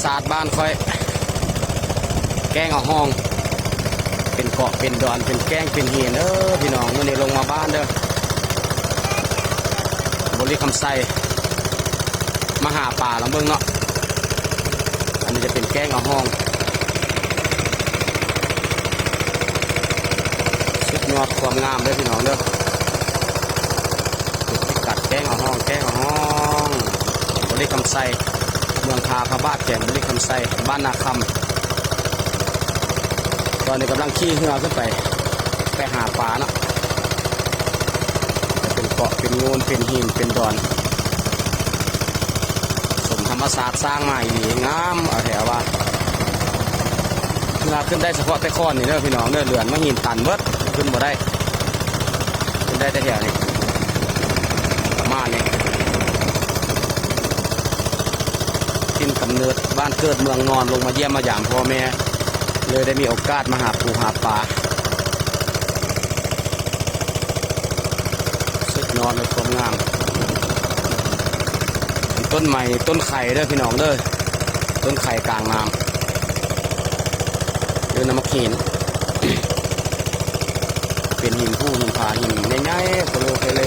ສາດບ້ານຂ້ອຍ ແກ້ງອາຮອງ ເປັນເກາະເປັນດອນ ເປັນແກ້ງເປັນຫີນເດີພີ່ນ້ອງ. ມື້ນີ້ລົງມາບ້ານເດີ ບໍລິຄຳໄຊ ມາຫາປາລອງເບິ່ງເນາະ. ອັນນີ້ຈະເປັນແກ້ງອາຮອງ ສຸດຍອດຄວາມງາມເດີພີ່ນ້ອງເດີ. ຈຸດພິກັດແກ້ງອາຮອງ ແກ້ງອາຮອງ ບໍລິຄຳໄຊ ເມືອງທ່າພະບາດ ແຂວງບໍລິຄຳໄຊ ບ້ານນາຄຳ. ຕອນນີ້ກຳລັງຂີ່ເຮືອຂຶ້ນໄປ ໄປຫາປາເນາະ. ເປັນເກາະ ເປັນໂງນ ເປັນຫີນ ເປັນດອນ ສົມທຳມະຊາດສ້າງມາອີ່ຫຼີ ງາມເອົາແທ້ວ່າ. ເຮືອຂຶ້ນໄດ້ສະເພາະແຕ່ຄ້ອນນີ້ເດີພີ່ນ້ອງເດີ ເຫຼືອມາຫີນຕັນເບິດ ຂຶ້ນບໍ່ໄດ້. ຂຶ້ນໄດ້ແຕ່ແຖວນີ້ ປະມານນີ້ ຖິ່ນກຳເນີດ ບ້ານເກີດເມືອງນອນ ລົງມາຢ້ຽມມາຢາມພໍ່ແມ່ ເລີຍໄດ້ມີໂອກາດມາຫາປູຫາປາ. ສຸດຍອດເລີຍຄວາມງາມ ຕົ້ນໄມ້ຕົ້ນໄຄເດີພີ່ນ້ອງເດີ ຕົ້ນໄຄກາງນ້ຳ ຢູ່ນຳໝາກຫີນ ເປັນຫີນພູຫີນຜາ ຫີນໃຫຍ່ໆ ໂຄໂລເຄເລ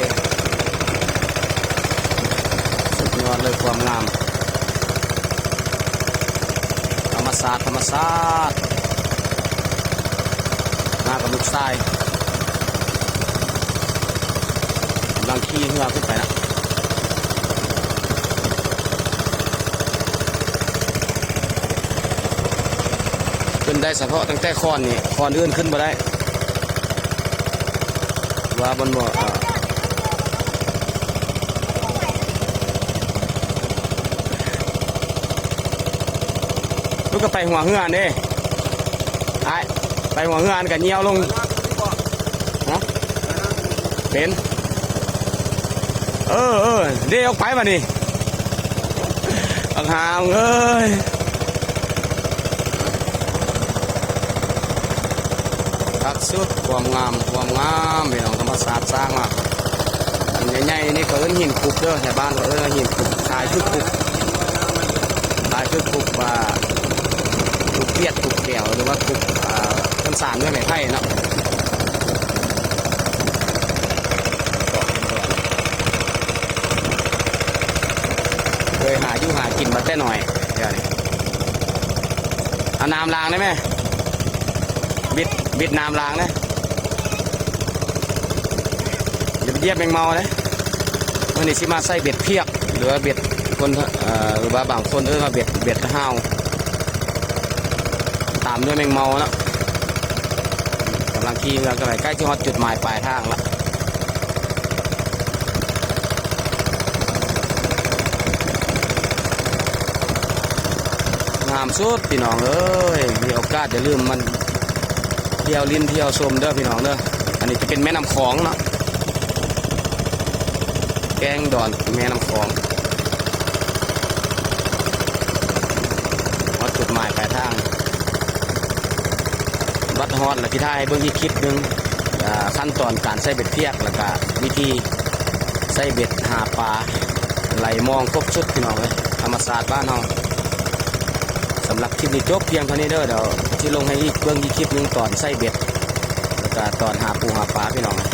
ສຸດຍອດເລີຍຄວາມງາມ. ທຳມະຊາດ ທຳມະຊາດ ມາກັບລູກຊາຍ ກຳລັງຂີ່ເຮືອຂຶ້ນໄປນະ. ຂຶ້ນໄດ້ສະເພາະຕັ້ງແຕ່ຄ້ອນນີ້ ຄ້ອນອື່ນຂຶ້ນບໍ່ໄດ້ ວ່າມັນບໍ່ ເອີ ມັນກໍໄປຫົວເຮືອຫັ້ນເດ້ ອ້າຍ ໄປຫົວເຮືອຫັ້ນກໍຍ່ຽວລົງ. ຮະ? ເປັນ ເອີ ເອີ ເດ້ອອກໄປບາດນີ້ ບັກຫາມເອີຍ. ຄັກສຸດ ຄວາມງາມ ຄວາມງາມ ພີ່ນ້ອງ ທຳມະຊາດສ້າງມາ. ຫີນໃຫຍ່ໆນີ້ເຂົາເອີ້ນຫີນຄຸບເດີ ແຖວບ້ານເຂົາເອີ້ນວ່າຫີນຄຸບ ຄາຍຄືຄຸບ ຄາຍຄືຄຸບ ອ່າ ຄຸບປຽດ ຄຸບແກ້ວ ຫຼືວ່າຄຸບ ອ່າ ເຮືອນຊານເຮືອນໄມ້ໄຜ່ເນາະ. ເຄີຍຫາຢູ່ຫາກິນມາແຕ່ນ້ອຍ ດຽວນີ້ ເອົານ້ຳລ້າງໄດ້ແມ ບິດ ບິດນ້ຳລ້າງເດ້ ຢ່າໄປຢຽບແມງເມົາເດ້. ມື້ນີ້ຊິມາໃສ່ເບັດພຽກ ຫຼືວ່າເບັດຄົນ ເອີ ຫຼືວ່າບາງຄົນເອີ້ນວ່າເບັດ ເບັດຫ້າວ ຕາມດ້ວຍແມງເມົາເນາະ. ກຳລັງຂີ່ເຮືອກັນໄປ ໃກ້ຊິຮອດຈຸດໝາຍປາຍທາງລະ. ງາມສຸດພີ່ນ້ອງເອີຍ ມີໂອກາດຢ່າລືມມາທ່ຽວຫຼິ້ນທ່ຽວຊົມເດີພີ່ນ້ອງເດີ. ອັນນີ້ຈະເປັນແມ່ນ້ຳຂອງເນາະ ແກ້ງດອນແມ່ນ້ຳຂອງ ຮອດຈຸດໝາຍປາຍທາງ. ບັດຮອດລະຊິຖ່າຍໃຫ້ເບິ່ງອີກຄລິບໜຶ່ງ ອ່າ ຂັ້ນຕອນການໃສ່ເບັດພຽກ ແລ້ວກະວິທີໃສ່ເບັດຫາປາ ໄຫຼມອງຄົບຊຸດພີ່ນ້ອງເອີຍ ທຳມະຊາດບ້ານເຮົາ. ສຳລັບຄລິບນີ້ຈົບພຽງເທົ່ານີ້ເດີ ດຽວຊິລົງໃຫ້ອີກ ເບິ່ງອີກຄລິບໜຶ່ງຕອນໃສ່ເບັດ ແລ້ວກະຕອນຫາປູຫາປາພີ່ນ້ອງເອີຍ.